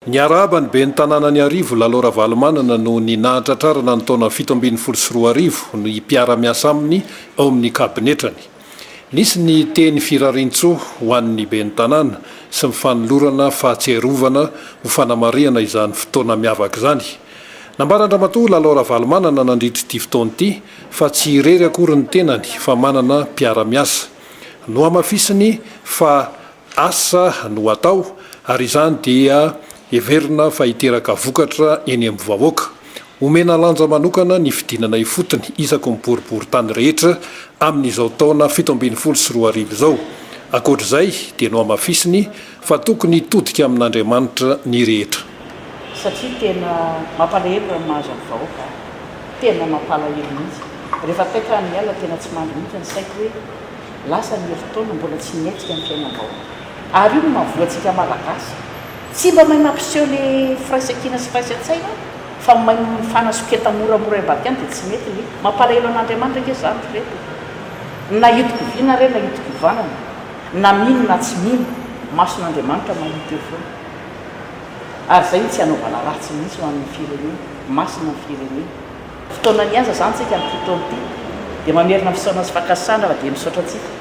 Niarahaba ny ben'ny tanànan'Iarivo, Lalao Ravalomanana noho ny nahatratrarana ny taona 2017 ny mpiara-miasa aminy ao amin'ny kabinetrany. Nisy ny teny firariantsoa ho an'ny ben'ny tanàna sy ny fanolorana fahatsiarovana ho fanamarihana izany fotoana miavaka izany. Nambaran-dRamatoa Lalao Ravalomanana nandritra ity fotoana ity fa tsy irery akory ny tenany fa manana mpiara-miasa. Nohamafisiny fa Asa no atao ary izany dia heverina fa hiteraka vokatra eny amin'ny vahoaka. Omena lanja manokana ny fidinana ifotony isaky ny boriborintany rehetra amin'izao taona 2017 izao. Ankoatra izay dia nohamafisiny fa tokony hitodika amin'Andriamanitra ny rehetra. Satria tena mampalahelo raha ny mahazo ny vahoaka a! Tena mampalahelo mihitsy. Rehefa taitra aho niala tena tsy mandry mihitsy ny saiko hoe Lasa ny herintaona mbola tsy nihetsika ny fiainam-bahoaka. Ary io no mahavoa antsika Malagasy. Tsy mba mahay mampiseho le firaisankina sy firaisan-tsaina fa mahay mifanasoketa moramora ambadika any dia tsy mety le. Mampalahelo an'Andriamanitra ange izany ry reto. Na hitoko vy nareo na hitoko ivanana, na mino na tsy mino, mason'Andriamanitra mahita eo foana. Ary izay no tsy hanaovana ratsy mihitsy ho an'ny firenena. Masina ny firenena. Fotoana nihaza izany tsika amin'ity taona ity dia mamerina fisaorana sy fankasitrahana fa dia misaotra antsika.